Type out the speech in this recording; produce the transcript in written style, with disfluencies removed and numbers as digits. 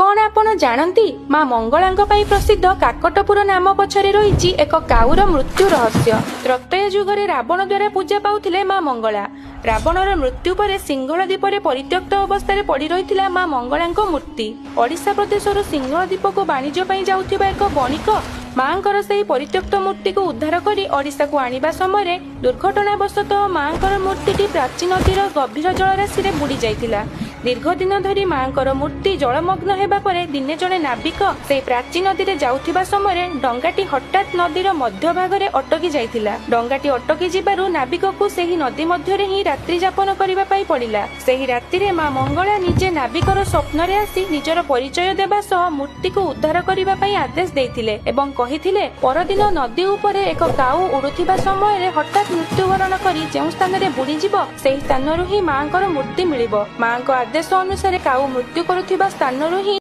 କଣ ଆପଣ ଜାଣନ୍ତି, ମା ମଙ୍ଗଳାଙ୍କ ପାଇଁ ପ୍ରସିଦ୍ଧ କାକଟପୁର ନାମ ପଛରେ ରହିଛି ଏକ କାଉର ମୃତ୍ୟୁ ରହସ୍ୟ। ତ୍ରେତୟା ଯୁଗରେ ରାବଣ ଦ୍ୱାରା ପୂଜା ପାଉଥିଲେ ମା ମଙ୍ଗଳା। ରାବଣର ମୃତ୍ୟୁ ପରେ ସିଂହଳ ଦ୍ୱୀପରେ ପରିତ୍ୟକ୍ତ ଅବସ୍ଥାରେ ପଡ଼ି ରହିଥିଲା ମା ମଙ୍ଗଳାଙ୍କ ମୂର୍ତ୍ତି। ଓଡ଼ିଶା ପ୍ରଦେଶରୁ ସିଂହଳ ଦ୍ୱୀପକୁ ବାଣିଜ୍ୟ ପାଇଁ ଯାଉଥିବା ଏକ ବଣିକ ମାଙ୍କର ସେହି ପରିତ୍ୟକ୍ତ ମୂର୍ତ୍ତିକୁ ଉଦ୍ଧାର କରି ଓଡ଼ିଶାକୁ ଆଣିବା ସମୟରେ ଦୁର୍ଘଟଣାବଶତଃ ମାଙ୍କର ମୂର୍ତ୍ତିଟି ପ୍ରାଚୀ ନଦୀର ଗଭୀର ଜଳରାଶିରେ ବୁଡ଼ି ଯାଇଥିଲା। ଦୀର୍ଘ ଦିନ ଧରି ମାଙ୍କର ମୂର୍ତ୍ତି ଜଳମଗ୍ନ ହେବା ପରେ ଦିନେ ଜଣେ ନାବିକ ସେହି ପ୍ରାଚୀ ନଦୀରେ ଯାଉଥିବା ସମୟରେ ଡଙ୍ଗାଟି ହଠାତ୍ ନଦୀର ମଧ୍ୟଭାଗରେ ଅଟକି ଯାଇଥିଲା। ଡଙ୍ଗାଟି ଅଟକି ଯିବାରୁ ନାବିକକୁ ସେହି ନଦୀ ମଧ୍ୟରେ ହିଁ ରାତ୍ରି ଯାପନ କରିବା ପାଇଁ ପଡ଼ିଲା। ସେହି ରାତିରେ ମା ମଙ୍ଗଳା ନିଜେ ନାବିକର ସ୍ୱପ୍ନରେ ଆସି ନିଜର ପରିଚୟ ଦେବା ସହ ମୂର୍ତ୍ତିକୁ ଉଦ୍ଧାର କରିବା ପାଇଁ ଆଦେଶ ଦେଇଥିଲେ ଏବଂ କହିଥିଲେ, ପରଦିନ ନଦୀ ଉପରେ ଏକ କାଉ ଉଡୁଥିବା ସମୟରେ ହଠାତ୍ ମୃତ୍ୟୁବରଣ କରି ଯେଉଁ ସ୍ଥାନରେ ବୁଡ଼ିଯିବ, ସେହି ସ୍ଥାନରୁ ହିଁ ମାଙ୍କର ମୂର୍ତ୍ତି ମିଳିବ। ମାଙ୍କ ଆଦେଶ ଅନୁସାରେ କାଉ ମୃତ୍ୟୁ କରୁଥିବା ସ୍ଥାନରୁ ହିଁ